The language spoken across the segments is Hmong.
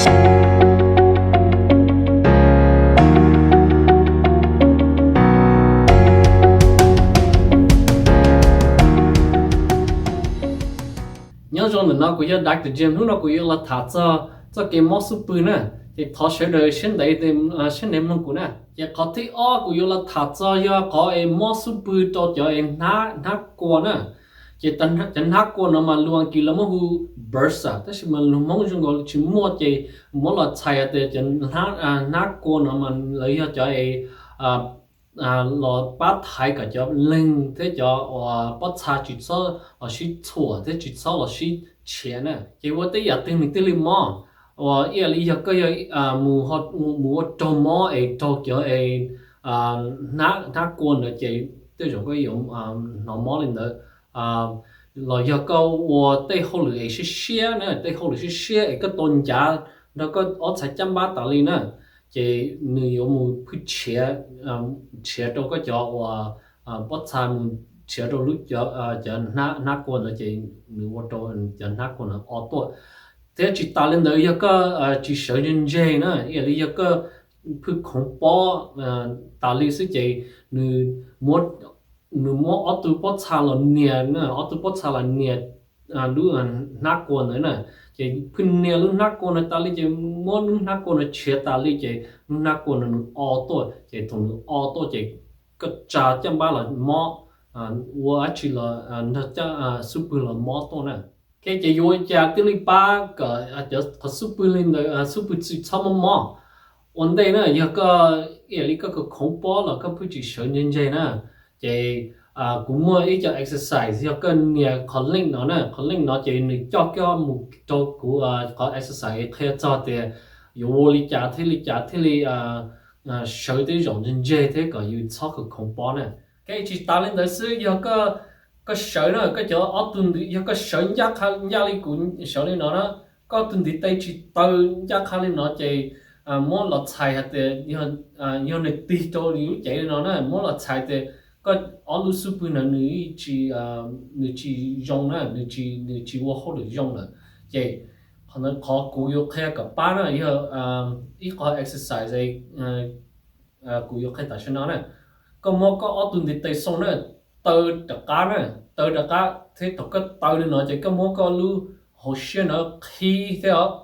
Nyob zoo, ntawm no kuv yog Doctor Jim. Hnub no kuv yuav los tham txog txoj kev mob xub pwg na. Ces thov sawv daws siab ntev, siab ntev mloog kuv na. Ces qhov thib ob kuv yuav los tham txog yog qhov es mob xub pwg rau cov es hnab kua na. Ces cov hnab kua no mas lus Askiv lawv muab hu bursa, tab sis mas lus Hmoob zoo nkaus tsis muaj, ces muab los txhais tias cov hnab kua no mas lawv yog cov es los pab thaiv kom cov leeg thiab cov uas pob txha tsis txhob los sib txhuam thiab tsis txhob los sib tshiav na. Ces ua tej yam twg nws thiaj li mob, uas ib yam li yog koj yog mus ua raug mob es raug cov es hnab kua ntawd ces tej zaum koj yuav hnov mob li ntawd. Los yog koj ua tej hauj lwm es siab siab na, tej hauj lwm siab siab es koj tau ncav nrog koj ob txhais caj npab tas li na, ces nws yuav mus phwj tshiav, tshiav rau koj cov uas pob txha, mus tshiav rau lub, cov hnab kua ntawd ces nws ua rau cov hnab kua ntawd o tuaj. Thiab tsis tas li ntawd, yog koj tsis sawv ntseg ntseg na, ib yam li yog koj phwj khoov pob tas li xwb ces nws muab, nws muab ob tug pob txha los nias na, ob tug pob txha los nias lub hnab kua ntawd na. Ces phwj nias lub hnab kua ntawd tas li ces muab lub hnab kua ntawd tshiav tas li ces lub hnab kua ntawd nws o tuaj, ces thaum nws o tuaj ces koj tsa caj npab los mob, ua dab tsi los nrog xub pwg los mob tuaj na. Ok, ces yuav ua cas thiaj li pab kom qhov xub pwg li ntawd, xub pwg tsis txhob mob mob? Ua ntej na, yog koj ib yam li koj khoov pob los koj phwj tsis sawv ntseg ntseg na, ces kuv muaj ib co exercise, yog koj nias qhov link no na, qhov link no ces nws coj koj mus rau kuv qhov exercise qhia txog tias yuav ua li cas thiaj li, cas thiaj li sawv tej zaum ntseg ntseg thiab kom yus txhob khoov pob na. Ok, tsis tas li ntawd xwb, yog koj sawv na, koj cov ob tug, yog koj sawv ncaj li kuv sawv li no na, koj tus ntiv tes tsis taw ncaj qha li no ces muab los txhais hais tias yog nws tig rau lub cev li no na, muab los txhais tias koj ob lub xub pwg ntawd nws tsis zoo na, nws tsis ua hauj lwm zoo lawm. Ces qhov kuv yuav qhia kom pab na yog ib qho exercise kuv yuav qhia tam sim no na. Koj muab koj ob tug ntiv tes xoo na, taw rov qab na, taw rov qab thiab thaum koj taw li no ces koj muab koj lub hauv siab no qhib thiab os,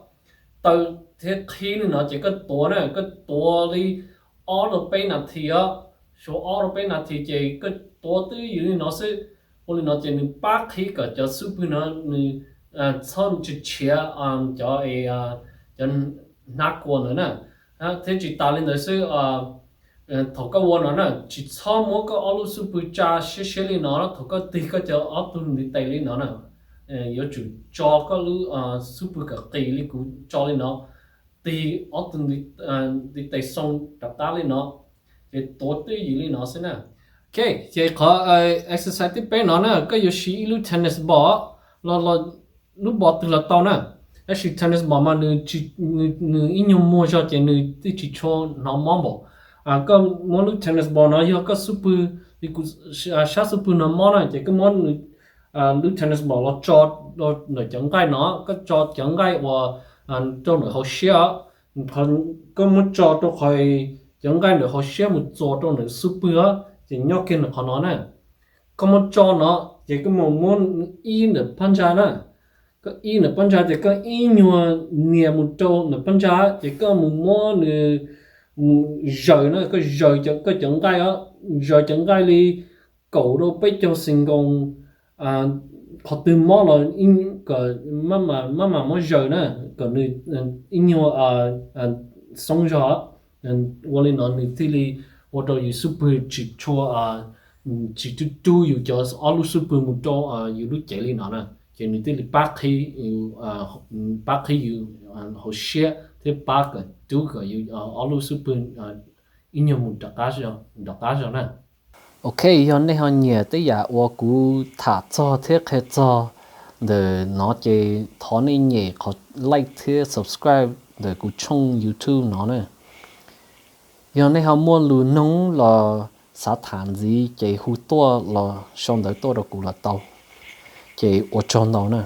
taw thiab qhib li no ces koj tuav na, koj tuav li ob rau peb nas this os, suav ob rau peb nas this ces koj tuav twj ywm li no xwb. Ua li no ces nws pab qhib kom cov xub pwg no nws txhob tshiav cov, cov hnab kua ntawd na. Thiab tsis tas li ntawd xwb, thaum koj ua no na, tsis txhob muab koj ob lub xub pwg tsa siab siab li no, thaum koj tig koj cov ob tug ntiv tes li no na, yuav tsum tso koj lub xub pwg kom qis li kuv tso li no, tig ob tug ntiv tes xoo rov qab li no, ces tuav twj ywm li no xwb na. Ok, ces qhov exercise thib peb no na, koj yuav siv ib lub tennis ball los, lub ball twg los tau na. Tab sis tennis ball mas nws ib nyuag muag zog ces nws twb tsis tshua hnov mob npaum. Koj muab lub tennis ball no, yog koj xub pwg li kuv, sab xub pwg no mob na ces koj muab lub tennis ball los tso ntawm cov nqaij no, koj tso cov nqaij uas rau ntawm hauv siab os. Koj muab tso rau qhov cov nqaij ntawm hauv siab mus txuas rau ntawm xub pwg os, ces nyob kiag ntawm qhov no na. Koj muab tso no, ces koj mus muab ib ntawm phab ntsa na. Koj ib ntawm phab ntsa ces koj ib nyuag nias mus rau ntawm phab ntsa, ces koj mus muab nws mus zaws na, koj zaws koj cov nqaij os, zaws cov nqaij li kaum rau peb caug xis nkoos, qhov twg mob los kom maj mam muab zaws na, kom nws ib nyuag xoob zog. Ua li no nws thiaj li ua rau yus xub pwg tsis tshua, tsis tub rub yus cov ob lub xub pwg mus rau yus lub cev li no na, ces nws thiaj li pab qhib, pab qhib yus hauv siab thiab pab kom rub kom yus ob lub xub pwg ib nyuag mus rov qab zog na. Ok, yog nej ho nyiam tej yam uas kuv tham txog thiab qhia txog ntawm no ces thov nej nyem qhov like thiab subscribe ntawm kuv tshooj YouTube no na. Yog nej ho muaj lus noog los xav tham ntxiv ces hu tuaj los sau ntawv tuaj rau kuv los tau. Ces ua tsaug ntau na.